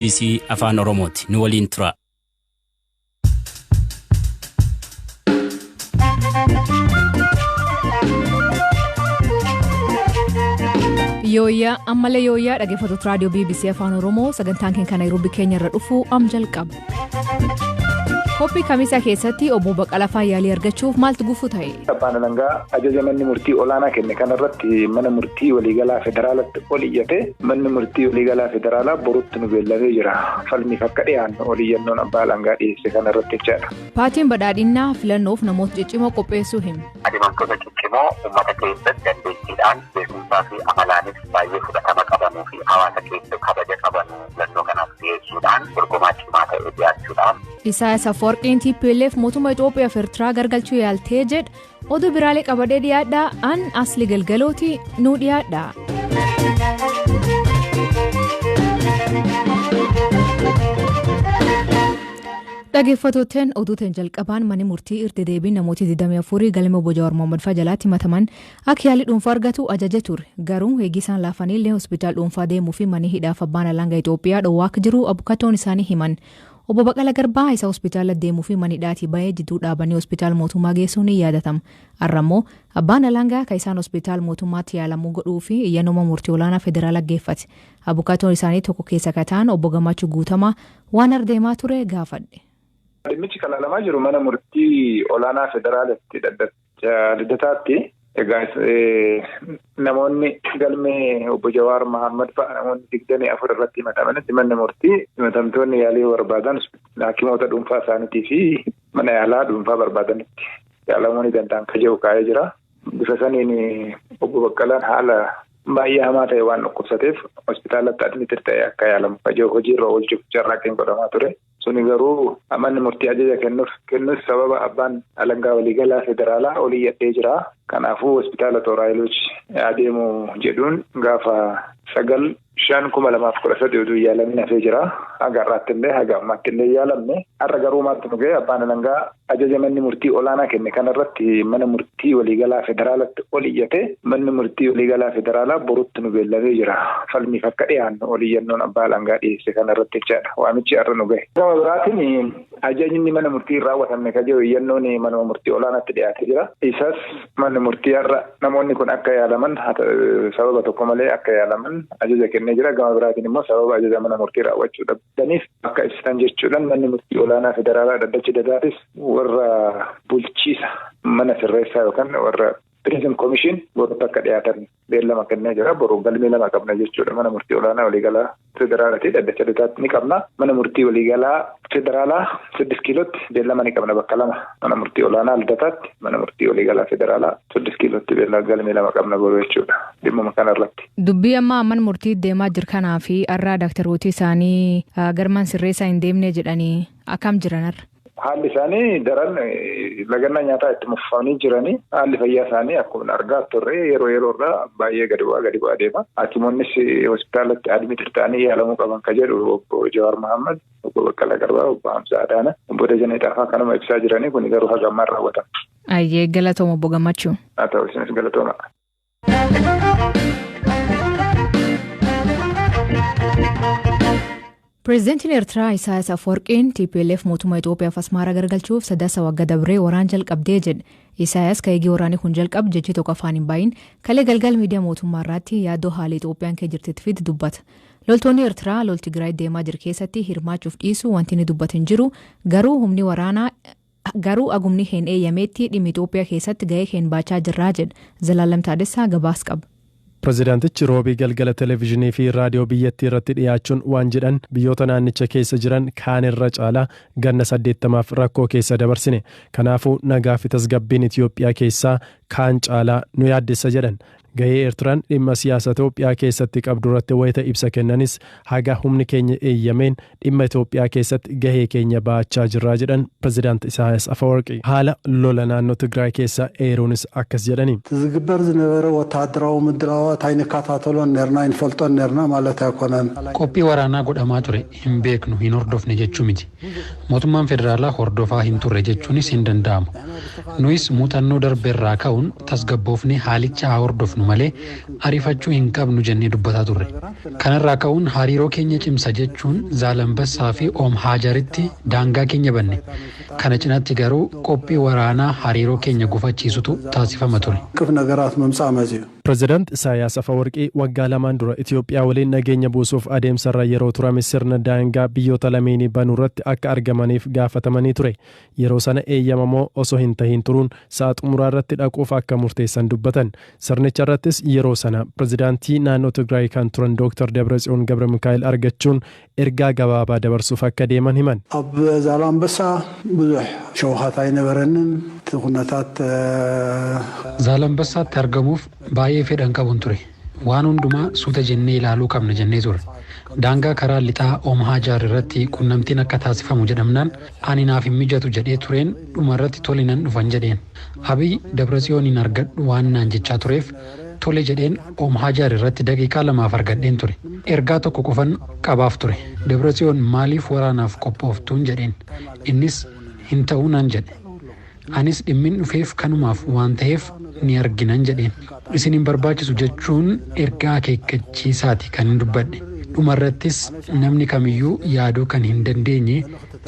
BBC Afaan Oromooti. Nu waliin tura. Yooyyaa ammallee yooyyaa dhaggeeffattoota raadiyoo BBC Afaan Oromoo sagantaan keenya kan Naayiroobii keenya irra dhufu am jalqaba. Qophii kamisaa keessatti obbo Baqqalaa yaalii argachuuf maaltu gufuu ta'e? Abbaan Alangaa ajaja manni murtii olaanaa kenne kanarratti mana murtii waliigalaa federaalatti ol iyyate manni murtii waliigalaa federaalaa borutti nu beellamee jira. Falmiif akka dhiyaannu ol iyyannoon abbaa alangaa dhiyeesse kanarratti jechaadha. Paartiin badhaadhinnaa filannoof namoota ciccimoo qopheessuu hima. Adeemamtoota ciccimoo uummata keessatti dandeettiidhaan beekumsaa fi amalaanis baay'ee fudhatama qabanuu fi hawaasa keessa kabaja qabanuu filannoo kanaaf dhiyeessuudhaan dorgomaa cimaa ta'e dhiyaachuudhaan. Isaayaas Afwarqiin TPLF mootummaa Itoophiyaa fi Eertiraa gargalchuu yaaltee jedha. Oduu biraalee qabadee dhiyaadhaa an asli galgalooti nuu dhiyaadha. Dhaggeeffattootaan oduutiin jalqabaan manni murtii irra deebiin namoota 24 galma obbo Jawaar Mohaammed fa'aa jalaatti himataman akka yaalii dhuunfaa argatu ajaje ture. Garuu eegisaan laafanillee hospitaal dhuunfaa deemuu fi manni hidhaaf abbaan alangaa Itoophiyaa dhowwaa akka jiru abukatoon isaanii himan. Obbo Baqqalaa Garbaa isa hospitaala deemuu fi mana hidhaatii bahee jidduu dhaabanii hospitaala mootummaa geessuun ni yaadatama. Har'a immoo abbaan alangaa kan isaan hospitaala mootummaatti yaalamuu godhuu fi iyyannoo murtii olaanaa federaalaa geeffate. Abukatoon isaanii tokko keessa kataan obbo Gammachuu Guutamaa waan ardeemaa ture gaafadhe. Dhimmichi kan ilaalamaa jiru mana murtii olaanaa federaalaatti Lidataatti. Egaa namoonni galmee obbo Jawaar Mohaammed fa'a namoonni 24 irratti himatamanitti manni murtii himatamtoonni yaalii barbaadan hakimoota dhuunfaa isaaniitii fi mana yaalaa dhuunfaa barbaadanitti yaalamuu ni danda'an ka jedhu kaa'ee jira. Bifa saniin obbo Baqqalaan haala baay'ee hamaa ta'e waan dhukkubsateef hospitaalatti admitir ta'e akka yaalamu ka jedhu hojiirra oolchuuf carraaqqiin godhamaa ture. Suni garuu manni murtii ajaja kennus sababa abbaan alangaa waliigalaa federaalaa ol iyyatee jira. Kanaafuu hospitaala Xooraayilooch adeemu jedhuun gaafa 9/5/2013 oduu yaalamin hafee jira. Haga har'aatti illee haga ammaatti illee yaalamne. Har'a garuu maaltu nu ga'e abbaan alangaa ajaja manni murtii olaanaa kenne kanarratti mana murtii waliigalaa federaalatti ol iyyate manni murtii waliigalaa federaalaa borutti nu beellamee jira. Falmiif akka dhiyaannu ol iyyannoon abbaa alangaa dhiyeesse kanarratti jechaadha. Waamichi har'a nu ga'e. Gama biraatiin ajajni mana murtii hin raawwatamne ka jiru iyyannoon mana murtii olaanaatti dhiyaatee jira. Isas manni murtii har'a namoonni kun akka yaalaman sababa tokko malee akka yaalaman ajaja kennee jira. Gama biraatiin immoo sababa ajaja mana murtii raawwachuu dhabdaniif akka ibsitan jechuudhaan manni murtii olaanaa federaalaa dhaddachi Lidataatis warra bulchiisa mana sirreessaa yookaan warra Prison Commission borutti akka dhiyaatan beellama kennee jira. Boru galmee lama qabna jechuudha. Mana murtii olaanaa waliigalaa federaalatii dhaddacha Lidataatti ni qabna. Mana murtii waliigalaa federaalaa 6 kiilootti beellama ni qabna bakka lama. Mana murtii olaanaa Lidataatti, mana murtii waliigalaa federaalaa 6 kiilootti beellama galmee lama qabna boru jechuudha. Dhimmuma kanarratti. Dubbii ammaa mana murtii deemaa jiru kanaa fi har'a daaktarooti isaanii garmaan sirreessaa hin deemne jedhanii akkam jiran har'a? Haalli isaanii daran lagannaa nyaataa itti muffamanii jiranii haalli fayyaa isaanii akkuma argaa turre yeroo yeroorraa baay'ee gadi bu'aa deema. Hakimoonnis hospitaalatti admitir ta'anii yaalamuu qaban ka jedhu obbo Jawaar Mohaammed, obbo Baqqalaa Garbaa, obbo Hamza Adaana, obbo Dajanee Xaafaa kanuma ibsaa jiranii kun garuu haga ammaan raawwatama. Ayyee galatooma obbo Gammachuu. Haa ta'u isinis galatooma. Pireezidantiin Eertiraa Isaayaas Afwarqiin TPLF mootummaa Itoophiyaaf Asmaaraa gargalchuuf sadaasa waggaa dabree waraan jalqabdee jedhe. Isaayaas kan eegee waraanni kun jalqabu jechi tokko afaan hin bahin kalee galgal miidiyaa mootummaa irratti yaaddoo haala Itoophiyaan kee jirtitti fide dubbata. Loltoonni Eertiraa lol Tigraay deemaa jiru keessatti hirmaachuuf dhiisuu wanti inni dubbatu hin jiru garuu humni waraanaa garuu agumni hin eeyyameetti dhimmi Itoophiyaa keessatti gahee hin baachaa jirraa jedha. Zalaalam Taadessaa gabaas qaba. Pireezidaantichi roobii galgala televezyiinii fi raadiyoo biyyattii irratti dhiyaachuun waan jedhan biyyoota naannicha keessa jiran kaanirra caalaa ganna 80f rakkoo keessa dabarsine. Kanaafuu nagaa fi tasgabbiin Itoophiyaa keessaa kaan caalaa nu yaaddessa jedhan. Gahee Eertiraan dhimma siyaasa Itoophiyaa keessatti qabdu irratti wayita ibsa kennanis haga humni keenya eeyyameen dhimma Itoophiyaa keessatti gahee keenya baachaa jirraa jedhan Pireezidaant Isaayaas Afawarqi. Haala lola naannoo Tigraay keessa eeruunis akkas jedhani. ዝግበር ዝነበረ ወታደራዊ ምድላዋት ኣይንከታተሎን ነርና ኣይንፈልጦን ነርና ማለት ኣይኮነን። Qophii waraanaa godhamaa ture hin beeknu hin hordofne jechuu miti. Mootummaan federaalaa hordofaa hin turre jechuunis hin danda'amu. Nuyis muuxannoo darbe irraa ka'uun tasgabboofnee haalicha haa hordofnu malee ariifachuu hin qabnu jennee dubbataa turre. Kanarraa ka'uun hariiroo keenya cimsa jechuun Zaalambassaa fi Oom Haajaritti daangaa keenya banne. Kana cinaatti garuu qophii waraanaa hariiroo keenya gufachiisutu taasifama ture. ቅፍ ነገራት ምምፃእ መፅኡ። Pireezidaant Isaayyaas Afawarqii waggaa 2n dura Itoophiyaa waliin nageenya buusuuf adeemsarra yeroo turame sirna daangaa biyyoota lameenii banuu irratti akka argamaniif gaafatamanii ture. Yeroo sana eeyyamamoo osoo hin tahin turuun sa'a xumuraa irratti dhaquuf akka murteessan dubbatan. Sirnicha irrattis yeroo sana pireezidaantii naannoo Tigraay kan turan Dr. Dabratsiyoon Gabra Mikaa'el argachuun ergaa gabaabaa dabarsuuf akka deeman himan. ኣብ ዛላምበሳ ብዙሕ ሸውሃት ኣይነበረንን እቲ ኩነታት። Zaalambassaatti argamuuf baay'ee fedhan qabun ture. Waan hundumaa suuta jennee ilaaluu qabna jennee ture. Daangaa karaa lixaa Oom Haajaar irratti qunnamtiin akka taasifamu jedhamnaan ani naaf hin mijatu jedhee tureen dhuma irratti tole nan dhufan jedheen. Abiy Dabratsiyooniin argadhu waan naan jechaa tureef tole jedheen Oom Haajaar irratti daqiiqaa 2f argadheen ture. Ergaa tokko qofan qabaaf ture. Dabratsiyoon maaliif waraanaaf qophooftuun jedheen. Innis hin ta'uu naan jedhe. Anis dhimmin dhufeef kanumaaf waan ta'eef ni arginan jedheen. Isin hin barbaachisu jechuun ergaa akeekkachiisaati kan hin dubbadhe. Dhumarrattis namni kamiyyuu yaaduu kan hin dandeenye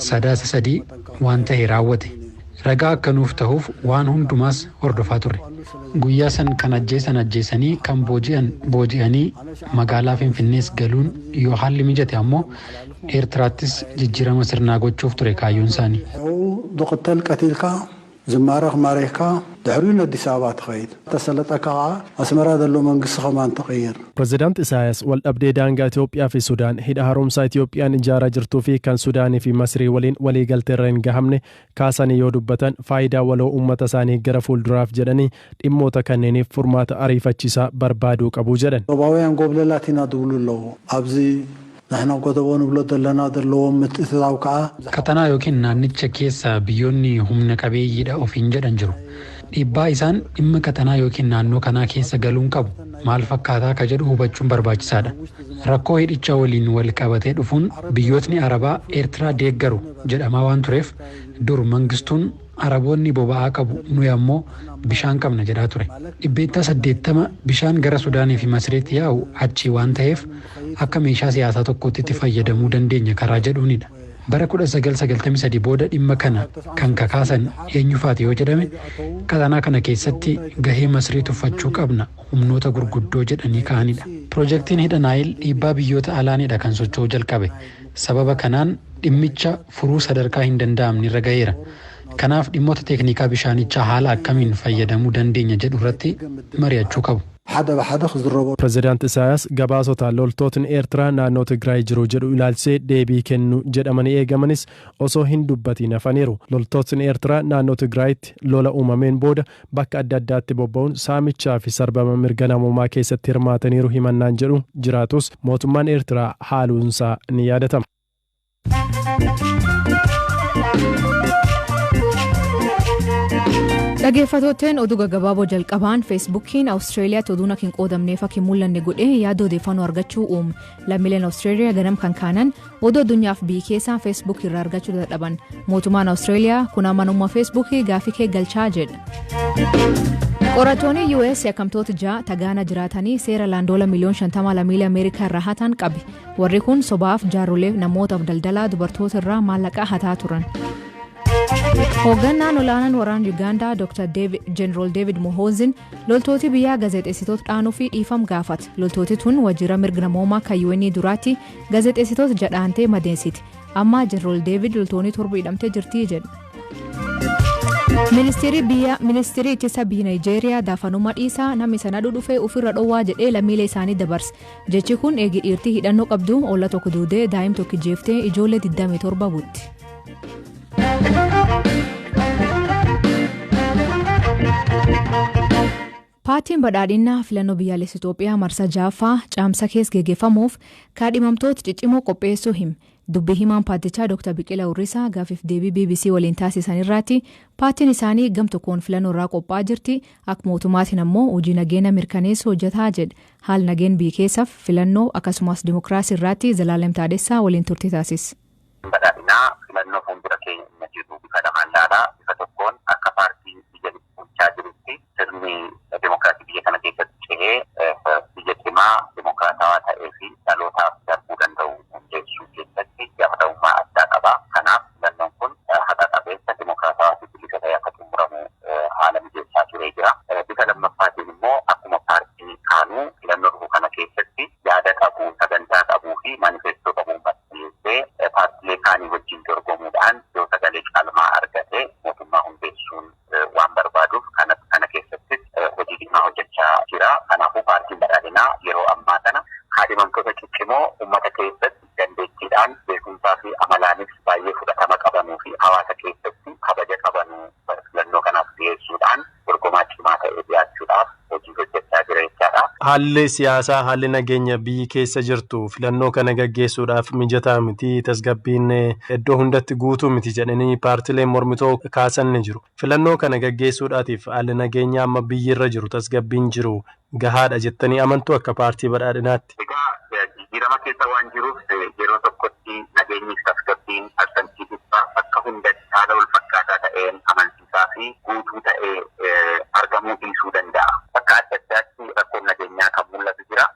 Sadaasa 3 waan ta'e raawwate. Ragaa akka nuuf ta'uuf waan hundumaas hordofaa turre. Guyyaa san kan ajjeesan ajjeesanii kan booji'an booji'anii magaalaa Finfinnees galuun yoo haalli mijate ammoo Eertiraattis jijjiirama sirnaa gochuuf ture kaayyoon isaanii. ዝቕተል ቀቲልካ ዝማረኽ ማሪኽካ ድሕሪኡ ንኣዲስ ኣበባ ትኸይድ ተሰለጠካ ከዓ ኣስመራ ዘሎ መንግስቲ ከማን ትቕይር። Pireezidaant Isaayyaas wal dhabdee daangaa Itoophiyaa fi Sudaan, hidha haaromsaa Itoophiyaan ijaaraa jirtuu fi kan Sudaanii fi Masrii waliin waliigaltee irra hin gahamne kaasanii yoo dubbatan faayidaa waloo uummata isaanii gara fuulduraaf jedhanii dhimmoota kanneeniif furmaata ariifachiisaa barbaaduu qabu jedhan. ዞባውያን ጎብለላት ኢና ዝብሉ ኣለዉ ኣብዚ ንሕና ጎደቦ ንብሎ ዘለና ዘለዎም ምትእትታው ከዓ። Qaxanaa yookiin naannicha keessa biyyoonni humna qabeeyyiidha ofiin jedhan jiru. Dhiibbaa isaan dhimma qaxanaa yookiin naannoo kanaa keessa galuun qabu maal fakkaataa ka jedhu hubachuun barbaachisaadha. Rakkoo hidhicha waliin wal qabatee dhufuun biyyootni Arabaa Eertiraa deeggaru jedhamaa waan tureef dur Mangistuun Araboonni boba'aa qabu nuyi ammoo bishaan qabna jedhaa ture. 80% bishaan gara Sudaanii fi Masriitti yaa'u achii waan ta'eef akka meeshaa siyaasaa tokkootti itti fayyadamuu dandeenya karaa jedhuunidha. Bara 1993 booda dhimma kana kan kakaasan eenyufaati yoo jedhame qaxanaa kana keessatti gahee Masrii tuffachuu qabna humnoota gurguddoo jedhanii ka'anidha. Piroojeektiin hidha Naayil dhiibbaa biyyoota alaanidha kan socho'uu jalqabe. Sababa kanaan dhimmicha furuu sadarkaa hin danda'amne irra ga'eera. Kanaaf dhimmoota teeknikaa bishaanichaa haala akkamiin fayyadamuu dandeenya jedhu irratti mari'achuu qabu. ሓደ ብሓደ ክዝረቦ። Pireezidaant Isaayyaas gabaasota loltootni Eertiraa naannoo Tigraay jiru jedhu ilaalchisee deebii kennu jedhamanii eegamanis osoo hin dubbatiin hafaniiru. Loltootni Eertiraa naannoo Tigraayitti lola uumameen booda bakka adda addaatti bobba'uun saamichaa fi sarbama mirga namoomaa keessatti hirmaataniiru himannaan jedhu jiraatus mootummaan Eertiraa haaluunsaa ni yaadatama. Dhaggeeffattootni oduu gaggabaaboo jalqabaan Feesbuukiin Awustreeliyaatti oduun akka hin qoodamneef akka hin mul'anne godhee yaada odeeffannoo argachuu uume. Lammiileen Awustreeliyaa ganam kan kaanan oduu addunyaaf biyyi keessaan Feesbuuk irraa argachuu dadhaban. Mootummaan Awustreeliyaa kun amanamummaa Feesbuukii gaafii kee galchaa jedha. Qorattoonni US yakkamtoota 6 tagaana jiraatanii seera laandoola miliyoon 50 lammiilee Ameerikaa irraa hatan qabe. Warri kun sobaaf jaarrolee namootaaf daldalaa dubartoota irraa maallaqa hataa turan. Hoogganaan olaanaan waraana Yuugaandaa Dr. Jeneraal David Muhoozin loltooti biyyaa gaazexeessitoota dhaanuu fi dhiifam gaafate. Loltooti tun waajjira mirga namoomaa kan UN duraatti gaazexeessitoota jedhaantee madeessiti. Amma Jeneraal David loltoonni 7 hidhamtee jirti jedha. Ministeerri ittisa biyya Nigeeriyaa daafanummaa dhiisaa namni sana dhufee ofirra dhowwaa jedhee lammiilee isaanii dabarse. Jechi kun eegi dhiirtii hidhannoo qabdu olla tokko duudee daa'im tokko jeeftee ijoollee 27 butti. Paartiin badhaadhinaa filannoo biyyaalessa Itoophiyaa marsaa 6ffaa caamsa keessa geggeeffamuuf kaadhimamtoota ciccimoo qopheessuu hime. Dubbii himaan paartichaa Dr. Biqilaa Hurrisaa gaafiif deebii BBC waliin taasisan irratti paartiin isaanii gam tokkoon filannoo irraa qophaa'aa jirti, akka mootummaatiin ammoo hojii nageenya mirkaneessuu hojjetaa jedha. Haala nageen biyya keessaaf filannoo akkasumas dimokiraasii irratti Zalaalem Taadessaa waliin turte taasise. Badhaadhinaa filannoo fuuldura keenya jiru bifa lamaan ilaalaa. Bifa tokkoon akka paartii biyya bulchaa jirutti sirni dimokiraasii biyya kana keessatti ce'ee Beekumsaa fi amalaanis baay'ee fudhatama qabanuu fi hawaasa keessatti kabaja qabanuu filannoo kanaaf dhiyeessuudhaan dorgomaa cimaa ta'ee dhiyaachuudhaaf hojii hojjechaa jira jechaadha. Haalli siyaasaa, haalli nageenya biyyi keessa jirtu filannoo kana gaggeessuudhaaf mijataa miti, tasgabbiin iddoo hundatti guutuu miti jedhanii paartileen mormitoo kaasan ni jiru. Filannoo kana gaggeessuudhaatiif haalli nageenya amma biyyi irra jiru, tasgabbiin jiru gahaadha jettanii amantuu akka paartii badhaadhinaatti? Egaa jijjiirama keessa waan jiruuf yeroo tokkotti nageenyi fi tasgabbiin argamsiisuu bakka hundatti haala wal fakkaataa ta'een amansiisaa fi guutuu ta'ee argamuu dhiisuu danda'a. Bakka adda addaatti rakkoon nageenyaa kan mul'atu jira.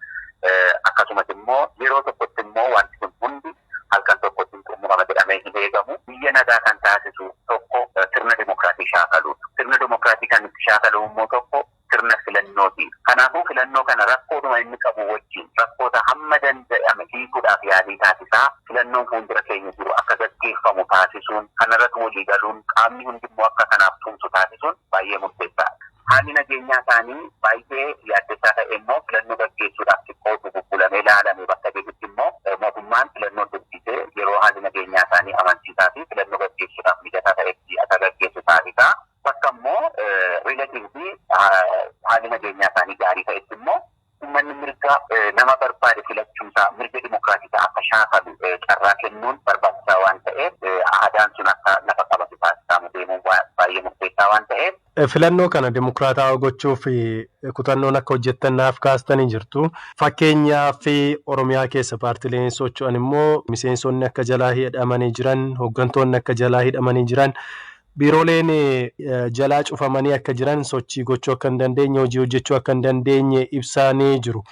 Akkasumas immoo yeroo tokkotti immoo wanti kun hundi halkan tokkotti xumurama jedhamee hin eegamu. Biyya nagaa kan taasisu tokko sirna dimokiraasii shaakaluudha. Sirna dimokiraasii kan itti shaakalu immoo tokko sirna filannooti. Kanaafuu filannoo kana rakkoodhuma inni qabu wajjin rakkoota hamma danda'ame hiikuudhaaf yaalii taasisaa filannoon fuuldura keenya jiru akka gaggeeffamu taasisuun, kanarratti walii galuun, qaamni hundimmoo akka kanaaf tumsu taasisuun baay'ee murteessaadha. Haalli nageenyaa isaanii baay'ee yaaddessaa ta'e immoo filannoo gaggeessuudhaaf xiqqoo bubbulamee ilaalame bakka jedhutti immoo mootummaan filannoo dubbisee yeroo haalli nageenyaa isaanii amansiisaa fi filannoo gaggeessuudhaaf mijataa ta'etti akka gaggeessu taasisaa. Bakka immoo riilatiivli haalli nageenyaa isaanii gaarii ta'etti immoo uummanni mirga nama barbaade filachuusaa, mirga dimokiraasiisaa akka shaakalu carraa kennuun barbaachisaa waan ta'eef, aadaan sun akka lafa qabatu taasisaa deemuun baay'ee murteessaa waan ta'eef. Filannoo kana dimokiraatawaa gochuuf kutannoon akka hojjettan naaf kaastanii jirtu. Fakkeenyaaf Oromiyaa keessa paartileen socho'an immoo miseensonni akka jalaa hidhamanii jiran, hooggantoonni akka jalaa hidhamanii jiran, biirooleen jalaa cufamanii akka jiran, sochii gochuu akka hin dandeenye, hojii hojjechuu akka hin dandeenye ibsanii jiru.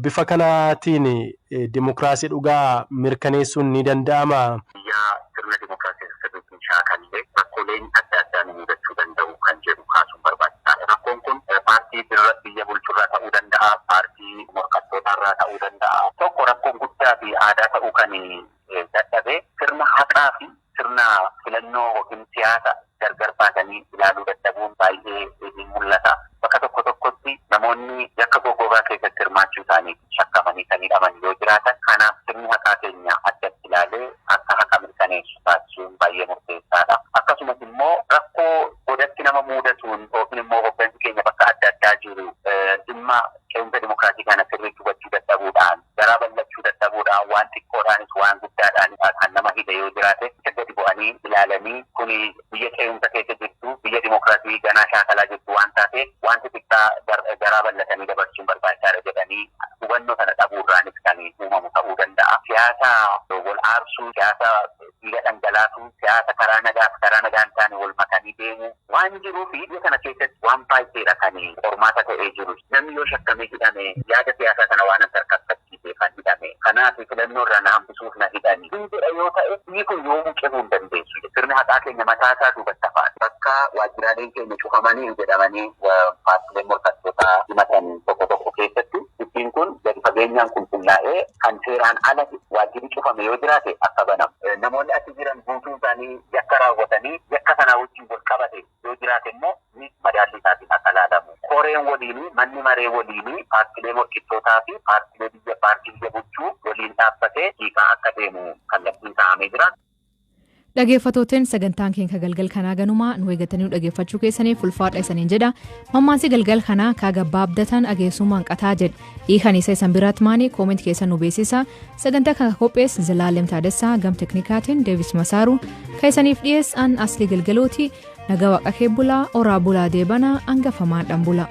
Bifa kanaatiin dimokiraasii dhugaa mirkaneessuun ni danda'ama? Biyya sirna dimokiraasii sirriitti shaakallee rakkooleen adda addaa nu mudachuu danda'u kan jedhu kaasuun barbaachisaadha. Rakkoon kun paartii biyya bulchurraa ta'uu danda'a, paartii morkattootarraa ta'uu danda'a. Tokko rakkoon guddaa fi aadaa ta'uu kan dadhabe sirna haqaa fi sirna filannoo yookiin siyaasa gargar baasanii ilaaluu dadhabuun baay'ee ni mul'ata. Bakka tokko tokkotti namoonni yakka goggogaa keessatti hirmaachuu isaanii shakkamanii kan hidhaman yoo jiraatan, kanaaf sirni haqaa keenya addatti ilaalee akka haqa mirkaneessu taasisuun baay'ee murteessaadha. Akkasumas immoo rakkoo godatti nama mudatuun yookiin immoo hoggansi keenya bakka adda addaa jiru dhimma ce'umsa dimokiraasii kana sirriitti hubachuu dadhabuudhaan, garaa bal'achuu dadhabuudhaan, waan xiqqoodhaanis waan guddaadhaanis kan nama hidhe yoo jiraate gadi bu'anii ilaalanii, kuni biyya ce'umsa keessa jirtu, biyya dimokiraasii ganaa shaakalaa jirtu waan taateef wanti xiqqaa garaa bal'atanii dabarsuun barbaachisaadha jedhanii hubannoo sana dhabuurraanis kan uumamu ta'uu danda'a. Siyaasa wal aarsuu, siyaasa dhiiga dhangalaasuu, siyaasa karaa nagaaf karaa nagaan taane wal makanii deemuu waan jiruuf biyya kana keessatti waan baay'eedha kan qormaata ta'ee jiru. Namni yoo shakkamee hidhame yaada siyaasaa kana waan tarkaanfachiisee kan hidhame. Kanaaf filannoo irraa na hambisuuf na hidhani. Hundee yoo ta'e biyyi kun yoomuu cimuu hin dandeessu. Sirni haqaa keenya mataasaa duubatti hafaa. Bakka waajjiraaleen keenya cufamanii jedhamanii paartileen morkattootaa himatan tokko tokko keessatti dubbiin kun gadi fageenyaan qulqullaa'ee kan seeraan ala waajjirri cufame yoo jiraate akka banamu. Namoonni achi jiran guutuun isaanii yakka raawwatanii yakka sanaa wajjin wal qabate yoo jiraate immoo madaalli isaatiin akka ilaalamu. Koreen waliinii, manni maree waliinii paartilee morkittootaa fi paartilee biyya paartii biyya bulchuu waliin dhaabbatee hiikaa akka deemu kallattiin kaa'amee jira. Dhaggeeffattooteen, sagantaan keenya galgal kanaa ganumaa. Nu eeggatanii nu dhaggeeffachuu keessaniif ulfaadha isaniin jedha. Mammaansi galgal kanaa kaa gabbaa abdatan ageessummaan qataa jedha. Hiikan isa isan biraatti maanii? Comment keessa nu beeksisa. Sagantaa kana qopheesse Zalaalem Taadessaa, gam teknikaatiin Deevis Masaaru, kan isaniif dhiyeessan Aslii Galgalooti. Nagaa waaqa kee bulaa, oraa bulaa, deebanaa hangafamaan dhan bula.